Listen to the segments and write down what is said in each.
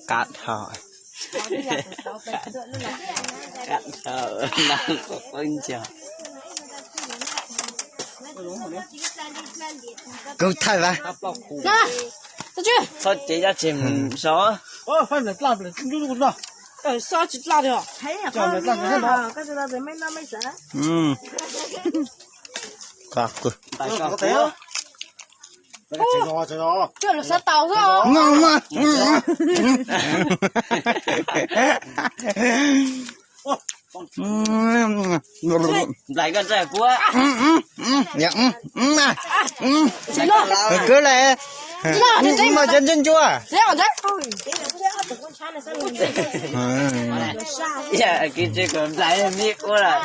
Kab dhau. Kab dhau na, qhov qub ntsa. Kub thawj vas. Txhob cev dab tsi sov. Nplaim koj txawj kuv. Kwv le. Muaj cov ntsuab ntsuab. Kiv tsi kom nplaim me kuv lawm.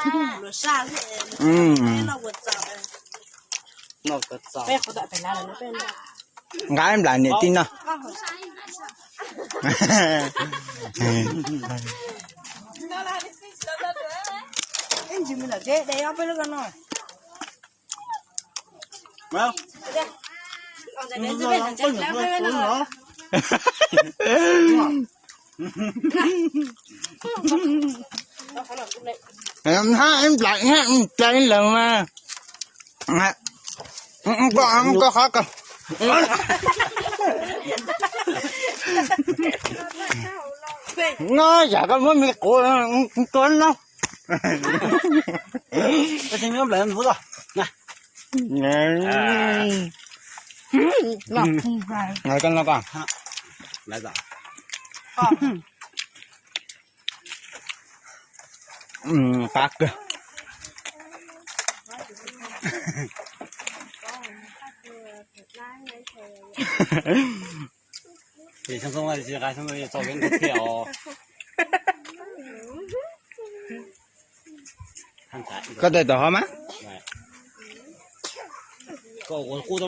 Nqa nplaim niam tij no. Hab nplaim hab nplaim lawm mas. Koj qhov ko. No yam koj muab me quav tuav no. Qab kawg. Koj tais tom hov mas. Koj kom quaj.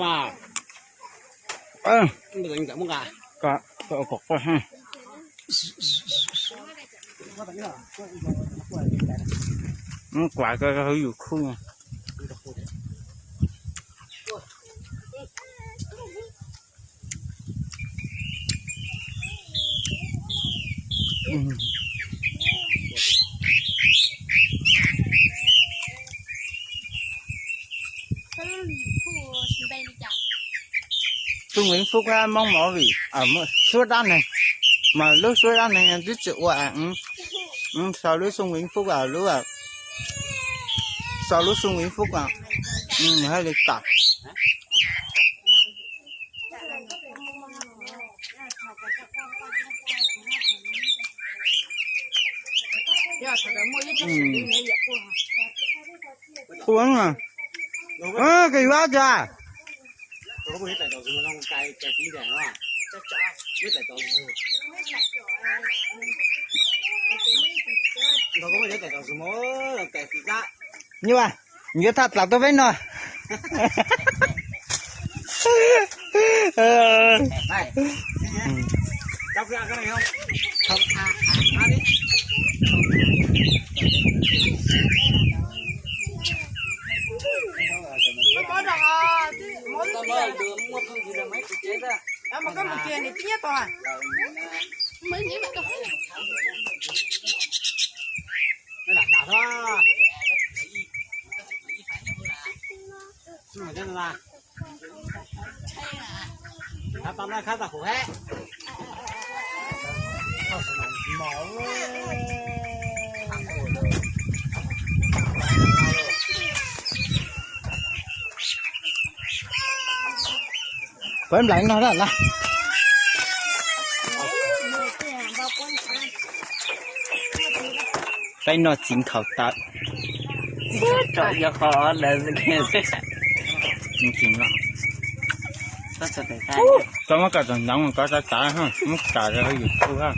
Muab kuav ko yus khub. Xu Viv Fub Moob Movie, suab dab neeg, mas lub suab dab neeg twb tsis ua, sau lub Xu Viv Fub, lub, sau lub Xu Viv Fub, haj li tas. Ua, koj yuav dab tsi? Nyuaj, yuav thaj tlam tuaj peb no. Peb nplaim no na. Peb noj txiv nkhaus tawm. Tsom yog qhov ntawd. Tso muab kom txog ntawd, kom txav txav, muab kam rau YouTube ha.